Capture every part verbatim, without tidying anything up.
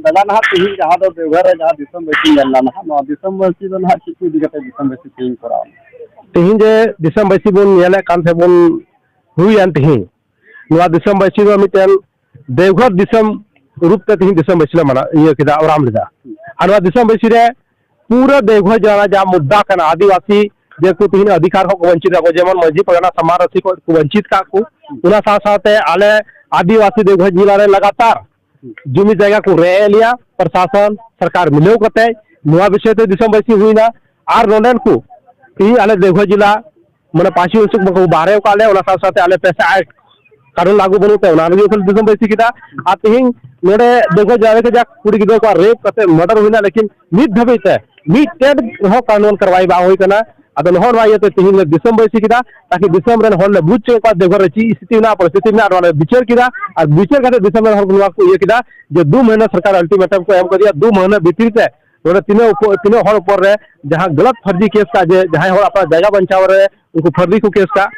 ᱫᱟᱫᱟ, ᱱᱟᱦᱟᱜ ᱛᱤᱦᱤᱧ ᱡᱟᱦᱟᱸ ᱫᱚ ᱫᱮᱣᱜᱷᱚᱨ ᱨᱮ ᱡᱟᱦᱟᱸ ᱫᱤᱥᱚᱢ ᱵᱟᱹᱭᱥᱤ ᱧᱮᱞ ᱞᱮᱱᱟ, ᱱᱟᱦᱟᱜ ᱱᱚᱣᱟ ᱫᱤᱥᱚᱢ ᱵᱟᱹᱭᱥᱤ ᱫᱚ ᱱᱟᱦᱟᱜ ᱪᱮᱫ ᱠᱚ ᱤᱫᱤ ᱠᱟᱛᱮ ᱫᱤᱥᱚᱢ ᱵᱟᱹᱭᱥᱤ ᱛᱤᱦᱤᱧ ᱠᱚᱨᱟᱣ ᱮᱱᱟ? ᱛᱤᱦᱤᱧ ᱡᱮ ᱫᱤᱥᱚᱢ ᱵᱟᱹᱭᱥᱤ ᱵᱚᱱ ᱧᱮᱞᱮᱫ ᱠᱟᱱ ᱥᱮ ᱵᱚᱱ ᱦᱩᱭᱮᱱ ᱛᱤᱦᱤᱧ, ᱱᱚᱣᱟ ᱫᱤᱥᱚᱢ ᱵᱟᱹᱭᱥᱤ ᱫᱚ ᱢᱤᱫᱴᱮᱱ ᱫᱮᱣᱜᱷᱚᱨ ᱫᱤᱥᱚᱢ ᱨᱩᱯ ᱛᱮ ᱛᱤᱦᱤᱧ ᱫᱤᱥᱚᱢ ᱵᱟᱹᱭᱥᱤ ᱞᱮ ᱢᱟᱱᱟᱣ, ᱤᱭᱟᱹ ᱠᱮᱫᱟ, ᱚᱨᱟᱢ ᱞᱮᱫᱟ᱾ ᱟᱨ ᱱᱚᱣᱟ ᱫᱤᱥᱚᱢ ᱵᱟᱹᱭᱥᱤ ᱨᱮ ᱯᱩᱨᱟᱹ ᱫᱮᱣᱜᱷᱚᱨ ᱡᱮᱞᱟ ᱨᱮᱱᱟᱜ ᱡᱟᱦᱟᱸ ᱢᱩᱫᱽᱫᱟ ᱠᱟᱱᱟ, ᱟᱹᱫᱤᱵᱟᱹᱥᱤ ᱡᱮ ᱠᱚ ᱛᱤᱦᱤᱧ ᱚᱫᱷᱤᱠᱟᱨ ᱠᱷᱚᱱ ᱠᱚ ᱵᱚᱧᱪᱤᱛ ᱠᱟᱱᱟ, ᱡᱮᱢᱚᱱ ᱢᱟᱹᱡᱷᱤ ᱯᱟᱨᱜᱟᱱᱟ ᱥᱟᱢᱟᱱ ᱨᱟᱹᱥᱤ ᱠᱷᱚᱱ ᱠᱚ ᱵᱚᱧᱪᱤᱛ ᱠᱟᱜ ᱠᱚ, ᱚᱱᱟ ᱥᱟᱶ ᱥᱟᱶᱛᱮ ᱟᱞᱮ ᱟᱹᱫᱤᱵᱟᱹᱥᱤ ᱫᱮᱣᱜᱷᱚᱨ ᱡᱮᱞᱟ ᱨᱮ ᱞᱟᱜᱟᱛᱟᱨ ᱡᱩᱢᱤ ᱡᱟᱭᱜᱟ ᱠᱚ ᱨᱮᱡ ᱮᱫ ᱞᱮᱭᱟ, ᱯᱨᱚᱥᱟᱥᱚᱱ ᱥᱚᱨᱠᱟᱨ ᱢᱤᱞᱟᱹᱣ ᱠᱟᱛᱮ ᱱᱚᱣᱟ ᱵᱤᱥᱚᱭ ᱛᱮ ᱫᱤᱥᱚᱢ ᱵᱟᱹᱭᱥᱤ ᱦᱩᱭᱱᱟ᱾ ᱟᱨ ᱱᱚᱰᱮᱱ ᱠᱚ ᱛᱤᱦᱤᱧ ᱟᱞᱮ ᱫᱮᱣᱜᱷᱚᱨ ᱡᱮᱞᱟ ᱢᱟᱱᱮ ᱯᱟᱸᱪ ᱚᱱᱪᱚᱞ ᱵᱟᱠᱚ ᱵᱟᱦᱨᱮ ᱟᱠᱟᱫ ᱞᱮ, ᱚᱱᱟ ᱥᱟᱶ ᱥᱟᱶᱛᱮ ᱟᱞᱮ ᱯᱮᱥᱟ ᱟᱭ ᱠᱟᱹᱱᱩᱱ ᱞᱟᱹᱜᱩ ᱵᱟᱹᱱᱩᱜ ᱛᱮ ᱚᱱᱟ ᱞᱟᱹᱜᱤᱫ ᱫᱤᱥᱚᱢ ᱵᱟᱹᱭᱥᱤ ᱠᱮᱫᱟ᱾ ᱟᱨ ᱛᱤᱦᱤᱧ ᱱᱚᱰᱮ ᱫᱮᱣᱜᱷᱚᱨ ᱡᱮᱞᱟ ᱨᱮ ᱠᱟᱡᱟᱠ ᱠᱩᱲᱤ ᱜᱤᱫᱽᱨᱟᱹ ᱠᱚᱣᱟᱜ ᱨᱮᱯ ᱠᱟᱛᱮ ᱢᱟᱨᱰᱟᱨ ᱦᱩᱭᱱᱟ, ᱞᱮᱠᱤᱱ ᱱᱤᱛ ᱫᱷᱟᱹᱵᱤᱡ ᱛᱮ ᱢᱤᱫᱴᱮᱱ ᱨᱮᱦᱚᱸ ᱠᱟᱹᱱᱩᱱ ᱠᱟᱨᱣᱟᱭ ᱵᱟᱝ ᱦᱩᱭ ᱠᱟᱱᱟ᱾ ᱟᱫᱚ ᱱᱚᱜᱼᱚ ᱱᱚᱣᱟ ᱤᱭᱟᱹᱛᱮ ᱛᱤᱦᱤᱧ ᱞᱮ ᱫᱤᱥᱚᱢ ᱵᱟᱹᱭᱥᱤ ᱠᱮᱫᱟ, ᱛᱟᱠᱤ ᱫᱤᱥᱚᱢ ᱨᱮᱱ ᱦᱚᱲ ᱞᱮ ᱵᱩᱡᱽ ᱦᱚᱪᱚᱭᱮᱫ ᱠᱚᱣᱟ ᱫᱮᱣᱜᱷᱚᱨ ᱨᱮ ᱪᱮᱫ ᱥᱛᱷᱤᱛᱤ ᱢᱮᱱᱟᱜᱼᱟ, ᱯᱚᱨᱤᱥᱛᱷᱤᱛᱤ ᱢᱮᱱᱟᱜᱼᱟ, ᱱᱚᱣᱟ ᱞᱮ ᱵᱤᱪᱟᱹᱨ ᱠᱮᱫᱟ᱾ ᱟᱨ ᱵᱤᱪᱟᱹᱨ ᱠᱟᱛᱮ ᱫᱤᱥᱚᱢ ᱨᱮᱱ ᱦᱚᱲ ᱱᱚᱣᱟ ᱠᱚ ᱤᱭᱟᱹ ᱠᱮᱫᱟ ᱡᱮ ᱫᱩ ᱢᱟᱹᱦᱱᱟᱹ ᱥᱚᱨᱠᱟᱨ ᱟᱞᱴᱤᱢᱮᱴᱟᱢ ᱠᱚ ᱮᱢ ᱠᱟᱫᱮᱭᱟ, ᱫᱩ ᱢᱟᱹᱦᱱᱟᱹ ᱵᱷᱤᱛᱤᱨ ᱛᱮ ᱱᱚᱰᱮ ᱛᱤᱱᱟᱹᱜ ᱩᱯᱚ-, ᱛᱤᱱᱟᱹᱜ ᱦᱚᱲ ᱩᱯᱚᱨ ᱨᱮ ᱡᱟᱦᱟᱸ ᱜᱟᱞᱟᱛ ᱯᱷᱟᱨᱡᱤ ᱠᱮᱥ ᱠᱟᱜ, ᱡᱮ ᱡᱟᱦᱟᱸᱭ ᱦᱚᱲ ᱟᱯᱱᱟᱨ ᱡᱟᱭᱜᱟ ᱵᱟᱧᱪᱟᱣ ᱨᱮ ᱩᱱᱠᱩ ᱯᱷᱟᱹᱨᱫᱤ ᱠᱚ ᱠᱮᱥ ᱠᱟᱜ,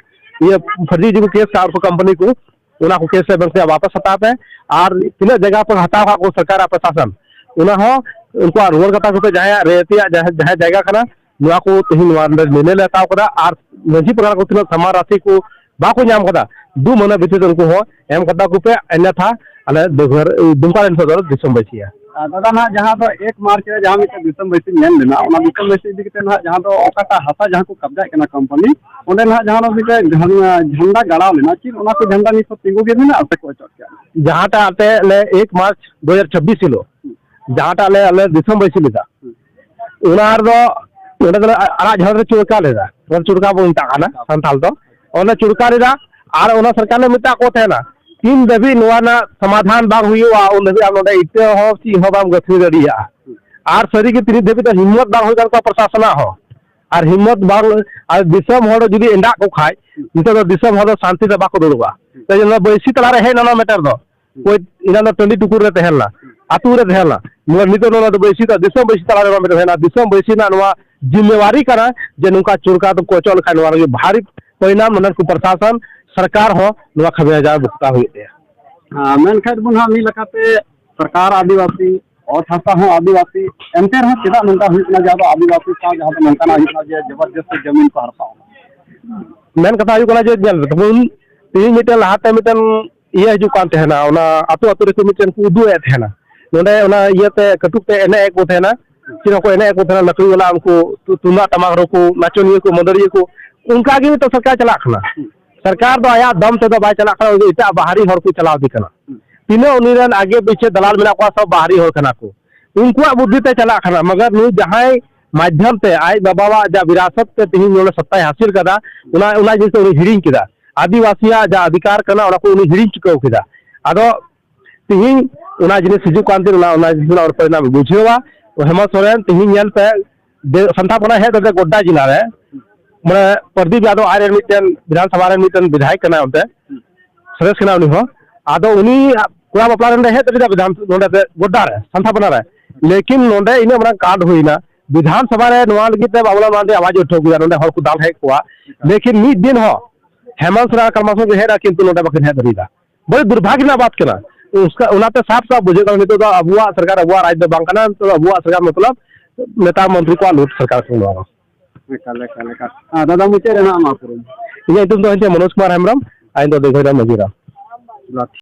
ᱤᱭᱟᱹ ᱯᱷᱟᱹᱨᱫᱤ ᱡᱩᱫᱤ ᱠᱚ ᱠᱮᱥ ᱠᱟᱜ ᱩᱱᱠᱩ ᱠᱳᱢᱯᱟᱱᱤ ᱠᱚ, ᱚᱱᱟ ᱠᱚ ᱠᱮᱥ ᱨᱮ ᱵᱮᱝᱠ ᱨᱮᱭᱟᱜ ᱣᱟᱯᱟᱥ ᱦᱟᱛᱟᱣ ᱯᱮ᱾ ᱟᱨ ᱛᱤᱱᱟᱹᱜ ᱡᱟᱭᱜᱟ ᱯᱮ ᱦᱟᱛᱟᱣ ᱠᱟᱜ ᱠᱚ ᱥᱚᱨᱠᱟᱨ ᱟᱨ ᱯᱨᱚᱥᱟᱥᱚᱱ, ᱚᱱᱟ ᱦᱚᱸ ᱩᱱᱠᱩᱣᱟᱜ ᱨᱩᱣᱟᱹᱲ ᱠᱟᱛᱟ ᱠᱚᱯᱮ, ᱡᱟᱦᱟᱸᱭᱟᱜ ᱨᱮᱭᱟᱛᱤᱭᱟᱜ ᱡᱟᱦᱟᱸ, ᱡᱟᱦᱟᱸ ᱡᱟᱭᱜᱟ ᱠᱟᱱᱟ, ᱱᱚᱣᱟ ᱠᱚ ᱛᱮᱦᱮᱧ ᱱᱚᱣᱟ ᱱᱚᱰᱮ ᱱᱤᱨᱬᱚᱭ ᱞᱮ ᱦᱟᱛᱟᱣ ᱠᱟᱫᱟ᱾ ᱟᱨ ᱢᱟᱹᱡᱷᱤ ᱯᱟᱨᱜᱟᱱᱟ ᱠᱚ ᱛᱤᱱᱟᱹᱜ ᱥᱟᱢᱟᱱ ᱨᱟᱥᱤ ᱠᱚ ᱵᱟᱠᱚ ᱧᱟᱢ ᱠᱟᱫᱟ, ᱫᱩ ᱢᱟᱹᱦᱱᱟᱹ ᱵᱷᱤᱛᱤᱨ ᱛᱮ ᱩᱱᱠᱩ ᱦᱚᱸ ᱮᱢ ᱠᱟᱛᱟ ᱠᱚᱯᱮ, ᱚᱱᱱᱟᱛᱷᱟ ᱟᱞᱮ ᱫᱩᱢᱠᱟ ᱨᱮᱱ ᱥᱚᱫᱚᱨ ᱫᱤᱥᱚᱢ ᱵᱟᱹᱭᱥᱤᱭᱟ᱾ ᱟᱨ ᱫᱟᱫᱟ, ᱱᱟᱦᱟᱜ ᱡᱟᱦᱟᱸ ᱫᱚ ᱮᱠ ᱢᱟᱨᱪ ᱨᱮ ᱡᱟᱦᱟᱸ ᱢᱤᱫᱴᱮᱱ ᱫᱤᱥᱚᱢ ᱵᱟᱹᱭᱥᱤ ᱧᱮᱞ ᱞᱮᱱᱟ, ᱚᱱᱟ ᱫᱤᱥᱚᱢ ᱵᱟᱹᱭᱥᱤ ᱤᱫᱤ ᱠᱟᱛᱮ ᱱᱟᱦᱟᱜ ᱡᱟᱦᱟᱸ ᱫᱚ ᱚᱠᱟᱴᱟᱜ ᱦᱟᱥᱟ ᱡᱟᱦᱟᱸ ᱠᱚ ᱠᱟᱵᱽᱡᱟᱭᱮᱫ ᱠᱟᱱᱟ ᱠᱳᱢᱯᱟᱱᱤ, ᱚᱸᱰᱮ ᱱᱟᱦᱟᱜ ᱡᱟᱦᱟᱸ ᱫᱚ ᱢᱤᱫᱴᱮᱱ ᱡᱷᱟᱱ-, ᱡᱷᱟᱱᱰᱟ ᱜᱟᱲᱟᱣ ᱞᱮᱱᱟ, ᱪᱮᱫ ᱚᱱᱟ ᱠᱚ ᱡᱷᱟᱱᱰᱟ ᱱᱤᱛ ᱦᱚᱸ ᱛᱤᱸᱜᱩ ᱜᱮ ᱢᱮᱱᱟᱜᱼᱟ ᱥᱮ ᱠᱚ ᱚᱪᱚᱜ ᱠᱮᱜᱼᱟ? ᱡᱟᱦᱟᱸᱴᱟᱜ ᱛᱮ ᱟᱞᱮ ᱮᱠ ᱢᱟᱨᱪ ᱫᱩ ᱦᱟᱡᱟᱨ ᱪᱷᱟᱵᱵᱤᱥ ᱦᱤᱞᱳᱜ ᱡᱟᱦᱟᱸᱴᱟᱜ ᱞᱮ ᱟᱞᱮ ᱫᱤᱥᱚᱢ ᱵᱟᱹᱭᱥᱤ ᱞᱮᱫᱟ, ᱚᱱᱟ ᱨᱮᱫᱚ ᱚᱸᱰᱮ ᱫᱚᱞᱮ ᱟᱲᱟᱜ ᱡᱷᱟᱲ ᱨᱮ ᱪᱩᱲᱠᱟ ᱞᱮᱫᱟ, ᱚᱱᱟ ᱪᱩᱲᱠᱟ ᱵᱚᱱ ᱢᱮᱛᱟᱜ ᱠᱟᱱᱟ ᱥᱟᱱᱛᱟᱲ ᱫᱚ᱾ ᱚᱸᱰᱮ ᱪᱩᱲᱠᱟ ᱞᱮᱫᱟ᱾ ᱟᱨ ᱚᱱᱟ ᱥᱚᱨᱠᱟᱨ ᱞᱮ ᱢᱮᱛᱟᱜ ᱠᱚ ᱛᱟᱦᱮᱱᱟ, ᱛᱤᱱ ᱫᱷᱟᱹᱵᱤᱡ ᱱᱚᱣᱟ ᱨᱮᱱᱟᱜ ᱥᱚᱢᱟᱫᱷᱟᱱ ᱵᱟᱝ ᱦᱩᱭᱩᱜᱼᱟ, ᱩᱱ ᱫᱷᱟᱹᱵᱤᱡ ᱟᱢ ᱱᱚᱰᱮ ᱤᱴᱟᱹ ᱦᱚᱸ ᱪᱮᱫ ᱦᱚᱸ ᱵᱟᱢ ᱜᱟᱹᱛᱷᱱᱤ ᱫᱟᱲᱮᱭᱟᱜᱼᱟ᱾ ᱟᱨ ᱥᱟᱹᱨᱤᱜᱮ ᱛᱤᱱᱟᱹᱜ ᱫᱷᱟᱹᱵᱤᱡ ᱫᱚ ᱦᱤᱢᱢᱚᱛ ᱵᱟᱝ ᱦᱩᱭ ᱠᱟᱱ ᱛᱟᱠᱚᱣᱟ ᱯᱨᱚᱥᱟᱥᱚᱱᱟᱜ ᱦᱚᱸ, ᱟᱨ ᱦᱤᱢᱢᱚᱛ ᱵᱟᱝ, ᱟᱨ ᱫᱤᱥᱚᱢ ᱦᱚᱲ ᱡᱩᱫᱤ ᱮᱸᱰᱟᱜ ᱠᱚ ᱠᱷᱟᱡ, ᱱᱤᱛᱚᱜ ᱫᱚ ᱫᱤᱥᱚᱢ ᱦᱚᱲ ᱫᱚ ᱥᱟᱱᱛᱤ ᱛᱮ ᱵᱟᱠᱚ ᱫᱩᱲᱩᱵᱼᱟ᱾ ᱛᱟᱭ ᱡᱮ ᱱᱚᱣᱟ ᱵᱟᱹᱭᱥᱤ ᱛᱟᱞᱟᱨᱮ ᱦᱮᱡ ᱮᱱᱟ ᱱᱚᱣᱟ ᱢᱮᱴᱟᱨ ᱫᱚ᱾ ᱚᱠᱚᱭ ᱮᱱᱟᱝ ᱫᱚ ᱴᱟᱺᱰᱤ ᱴᱩᱠᱩᱨ ᱨᱮ ᱛᱟᱦᱮᱸ ᱞᱮᱱᱟ, ᱟᱹᱛᱩ ᱨᱮ ᱛᱟᱦᱮᱸ ᱞᱮᱱᱟ, ᱱᱚᱣᱟ ᱱᱤᱛᱚᱜ ᱱᱚᱣᱟ ᱫᱚ ᱵᱟᱹᱭᱥᱤ ᱫᱚ ᱫᱤᱥᱚᱢ ᱵᱟᱹᱭᱥᱤ ᱛᱟᱞᱟ ᱨᱮ ᱵᱟᱝ ᱛᱟᱦᱮᱸ ᱞᱮᱱᱟ᱾ ᱫᱤᱥᱚᱢ ᱵᱟᱹᱭᱥᱤ ᱨᱮᱱᱟᱜ ᱱᱚᱣᱟ ᱡᱤᱢᱢᱮᱣᱟᱨᱤ ᱠᱟᱱᱟ ᱡᱮ ᱱᱚᱝᱠᱟ ᱪᱩᱲᱠᱟ ᱫᱚᱠᱚ ᱚᱪᱚᱜ ᱞᱮᱠᱷᱟᱱ ᱱᱚᱣᱟ ᱞᱟᱹᱜᱤᱫ ᱵᱷᱟᱨᱤ ᱯᱚᱨᱤᱱᱟᱢ ᱱᱚᱰᱮ ᱠᱚ ᱯᱨᱚᱥᱟᱥᱚᱱ ᱥᱚᱨᱠᱟᱨ ᱦᱚᱸ ᱱᱚᱣᱟ ᱠᱷᱟᱢᱤᱭᱟᱡᱟ ᱵᱷᱩᱜᱛᱟᱣ ᱦᱩᱭᱩᱜ ᱛᱟᱭᱟ᱾ ᱟᱨ ᱢᱮᱱᱠᱷᱟᱱ ᱵᱚᱱ ᱦᱟᱸᱜ ᱢᱤᱫ ᱞᱮᱠᱟᱛᱮ ᱥᱚᱨᱠᱟᱨ ᱟᱹᱫᱤᱵᱟᱹᱥᱤ, ᱚᱛ ᱦᱟᱥᱟ ᱦᱚᱸ ᱟᱹᱫᱤᱵᱟᱹᱥᱤ, ᱮᱱᱛᱮ ᱨᱮᱦᱚᱸ ᱪᱮᱫᱟᱜ ᱱᱚᱝᱠᱟ ᱦᱩᱭᱩᱜ ᱠᱟᱱᱟ ᱡᱮ ᱟᱵᱚ ᱟᱹᱫᱤᱵᱟᱹᱥᱤ ᱥᱟᱶ ᱡᱟᱦᱟᱸ ᱫᱚ ᱱᱚᱝᱠᱟᱱᱟᱜ ᱦᱩᱭᱩᱜ ᱠᱟᱱᱟ ᱡᱮ ᱡᱚᱵᱚᱨᱡᱚᱥᱛᱤ ᱡᱚᱢᱤᱱ ᱠᱚ ᱦᱟᱨᱯᱟᱣ ᱮᱫᱟ? ᱢᱮᱱ ᱠᱟᱛᱷᱟ ᱦᱩᱭᱩᱜ ᱠᱟᱱᱟ ᱡᱮ ᱧᱮᱞ ᱛᱟᱵᱚᱱ, ᱛᱮᱦᱤᱧ ᱢᱤᱫᱴᱮᱱ ᱞᱟᱦᱟᱛᱮ ᱢᱤᱫᱴᱮᱱ ᱤᱭᱟᱹ ᱦᱤᱡᱩᱜ ᱠᱟᱱ ᱛᱟᱦᱮᱱᱟ, ᱚᱱᱟ ᱟᱹᱛᱩ ᱟᱹᱛᱩ ᱨᱮᱠᱚ ᱢᱤᱫᱴᱮᱱ ᱠᱚ ᱩᱫᱩᱜ ᱮᱫ ᱛᱟᱦᱮᱱᱟ, ᱱᱚᱰᱮ ᱚᱱᱟ ᱤᱭᱟᱹᱛᱮ ᱠᱟᱹᱴᱩᱵ ᱛᱮ ᱮᱱᱮᱡ ᱮᱫ ᱠᱚ ᱛᱟᱦᱮᱱᱟ, ᱪᱮᱫ ᱦᱚᱸᱠᱚ ᱮᱱᱮᱡ ᱮᱫ ᱠᱚ ᱛᱟᱦᱮᱱᱟ, ᱞᱟᱹᱠᱲᱤ ᱵᱟᱞᱟ ᱩᱱᱠᱩ ᱛᱩ-, ᱛᱩᱢᱫᱟᱜ ᱴᱟᱢᱟᱠ ᱨᱩ ᱠᱚ, ᱱᱟᱪᱚᱱᱤᱭᱟᱹ ᱠᱚ, ᱢᱟᱹᱫᱟᱹᱲᱤᱭᱟᱹ ᱠᱚ, ᱚᱱᱠᱟ ᱜᱮ ᱱᱤᱛᱚᱜ ᱥᱚᱨᱠᱟᱨ ᱪᱟᱞᱟᱜ ᱠᱟᱱᱟ᱾ ᱥᱚᱨᱠᱟᱨ ᱫᱚ ᱟᱭᱟᱜ ᱫᱚᱢ ᱛᱮᱫᱚ ᱵᱟᱭ ᱪᱟᱞᱟᱜ ᱠᱟᱱᱟ, ᱩᱱᱤ ᱫᱚ ᱮᱴᱟᱜ ᱵᱟᱦᱨᱤ ᱦᱚᱲ ᱠᱚ ᱪᱟᱞᱟᱣ ᱮᱫᱮ ᱠᱟᱱᱟ᱾ ᱛᱤᱱᱟᱹᱜ ᱩᱱᱤ ᱨᱮᱱ ᱟᱜᱮ ᱯᱤᱪᱷᱮ ᱫᱟᱞᱟᱞ ᱢᱮᱱᱟᱜ ᱠᱚᱣᱟ, ᱥᱚᱵ ᱵᱟᱦᱨᱤ ᱦᱚᱲ ᱠᱟᱱᱟ ᱠᱚ, ᱩᱱᱠᱩᱣᱟᱜ ᱵᱩᱫᱽᱫᱷᱤ ᱛᱮ ᱪᱟᱞᱟᱜ ᱠᱟᱱᱟ᱾ ᱢᱟᱜᱟᱨ ᱱᱩᱭ ᱡᱟᱦᱟᱸᱭ ᱢᱟᱫᱽᱫᱷᱚᱢ ᱛᱮ ᱟᱡ ᱵᱟᱵᱟᱣᱟᱜ ᱡᱟ ᱵᱤᱨᱟᱥᱚᱛ ᱛᱮ ᱛᱮᱦᱮᱧ ᱱᱚᱰᱮ ᱥᱚᱛᱛᱟᱭ ᱦᱟᱹᱥᱤᱞ ᱠᱟᱫᱟ, ᱚᱱᱟ, ᱚᱱᱟ ᱡᱤᱱᱤᱥ ᱫᱚ ᱩᱱᱤ ᱦᱤᱲᱤᱧ ᱠᱮᱫᱟ᱾ ᱟᱹᱫᱤᱵᱟᱹᱥᱤᱭᱟᱜ ᱡᱟ ᱚᱫᱷᱤᱠᱟᱨ ᱠᱟᱱᱟ, ᱚᱱᱟ ᱠᱚ ᱩᱱᱤ ᱦᱤᱲᱤᱧ ᱪᱩᱠᱟᱹᱣ ᱠᱮᱫᱟ᱾ ᱟᱫᱚ ᱛᱤᱦᱤᱧ ᱚᱱᱟ ᱡᱤᱱᱤᱥ ᱦᱤᱡᱩᱜ ᱠᱟᱱ ᱛᱤᱧ, ᱚᱱᱟ, ᱚᱱᱟ ᱡᱤᱱᱤᱥ ᱨᱮᱱᱟᱜ ᱯᱚᱨᱤᱱᱟᱢ ᱵᱩᱡᱷᱟᱹᱣᱟ᱾ ᱛᱚ ᱦᱮᱢᱚᱱᱛ ᱥᱚᱨᱮᱱ ᱛᱤᱦᱤᱧ ᱧᱮᱞ ᱯᱮ, ᱫᱮ-, ᱥᱟᱱᱛᱷᱟᱯᱚᱱᱟ ᱦᱮᱡ ᱠᱟᱛᱮ ᱜᱚᱰᱰᱟ ᱡᱮᱞᱟ ᱨᱮ, ᱢᱟᱱᱮ ᱯᱨᱚᱫᱤᱯ ᱭᱟᱫᱚᱵ ᱟᱡ ᱨᱮᱱ ᱢᱤᱫᱴᱮᱱ ᱵᱤᱫᱷᱟᱱ ᱥᱚᱵᱷᱟ ᱨᱮᱱ ᱢᱤᱫᱴᱮᱱ ᱵᱤᱫᱷᱟᱭᱚᱠ ᱠᱟᱱᱟᱭ, ᱚᱱᱛᱮ ᱥᱚᱨᱮᱥ ᱠᱟᱱᱟᱭ ᱩᱱᱤ ᱦᱚᱸ᱾ ᱟᱫᱚ ᱩᱱᱤ ᱠᱚᱲᱟ ᱵᱟᱯᱞᱟ ᱨᱮ ᱦᱮᱡ ᱫᱟᱲᱮᱭᱟᱫᱟ ᱵᱤᱫᱷᱟᱱ ᱱᱚᱰᱮ ᱛᱮ ᱜᱚᱰᱰᱟ ᱨᱮ, ᱥᱟᱱᱛᱷᱟᱯᱚᱱᱟ ᱨᱮ, ᱞᱮᱠᱤᱱ ᱱᱚᱰᱮ ᱤᱱᱟᱹᱜ ᱢᱟᱨᱟᱝ ᱠᱟᱸᱰ ᱦᱩᱭᱱᱟ, ᱵᱤᱫᱷᱟᱱ ᱥᱚᱵᱷᱟ ᱨᱮ ᱱᱚᱣᱟ ᱞᱟᱹᱜᱤᱫ ᱛᱮ ᱵᱟᱵᱩᱞᱟᱞ ᱢᱟᱨᱟᱱᱰᱤ ᱟᱣᱟᱡ ᱩᱴᱷᱟᱹᱣ ᱠᱮᱫᱟ, ᱱᱚᱰᱮ ᱦᱚᱲ ᱠᱚ ᱫᱟᱞ ᱦᱮᱡ ᱠᱚᱣᱟ, ᱞᱮᱠᱤᱱ ᱢᱤᱫ ᱫᱤᱱ ᱦᱚᱸ ᱦᱮᱢᱚᱱᱛ ᱥᱚᱨᱮᱱ ᱟᱨ ᱠᱟᱞᱢᱟ ᱥᱚᱨᱮᱱ ᱠᱚ ᱦᱮᱡ ᱮᱱᱟ, ᱠᱤᱱᱛᱩ ᱱᱚᱰᱮ ᱵᱟᱹᱠᱤᱱ ᱦᱮᱡ ᱫᱟᱲᱮᱭᱟᱫᱟ᱾ ᱵᱟᱹᱲᱤᱡ ᱫᱩᱨᱵᱷᱟᱜᱽ ᱨᱮᱱᱟᱜ ᱵᱟᱛ ᱠᱟᱱᱟ᱾ ᱩᱥᱠᱟ-, ᱚᱱᱟᱛᱮ ᱥᱟᱯ ᱥᱟᱯ ᱵᱩᱡᱷᱟᱹᱜ ᱠᱟᱱᱟ, ᱱᱤᱛᱚᱜ ᱫᱚ ᱟᱵᱚᱣᱟᱜ ᱥᱚᱨᱠᱟᱨ ᱟᱵᱚᱣᱟᱜ ᱨᱟᱡᱽ ᱫᱚ ᱵᱟᱝ ᱠᱟᱱᱟ, ᱱᱤᱛᱚᱜ ᱫᱚ ᱟᱵᱚᱣᱟᱜ ᱥᱚᱨᱠᱟᱨ ᱢᱚᱛᱞᱚᱵ ᱱᱮᱛᱟ ᱢᱚᱱᱛᱨᱤ ᱠᱚᱣᱟᱜ ᱞᱩᱴ ᱥᱚᱨᱠᱟᱨ ᱠᱟᱱᱟ ᱱᱚᱣᱟ ᱫᱚ᱾ ᱮᱠᱟᱞ, ᱮᱠᱟᱞ, ᱮᱠᱟᱞ᱾ ᱦᱮᱸ, ᱫᱟᱫᱟ, ᱢᱩᱪᱟᱹᱫ ᱨᱮ ᱱᱟᱦᱟᱜ ᱟᱢᱟᱜ ᱩᱯᱨᱩᱢ᱾ ᱤᱧᱟᱹᱜ ᱧᱩᱛᱩᱢ ᱫᱚ ᱦᱩᱭᱩᱜ ᱠᱟᱱᱟ ᱢᱚᱱᱳᱡᱽ ᱠᱩᱢᱟᱨ ᱦᱮᱢᱵᱨᱚᱢ, ᱟᱨ ᱤᱧ ᱫᱚ ᱫᱤᱜᱷᱟᱹ ᱨᱮᱱ ᱢᱟᱹᱡᱷᱤ ᱦᱟᱲᱟᱢ᱾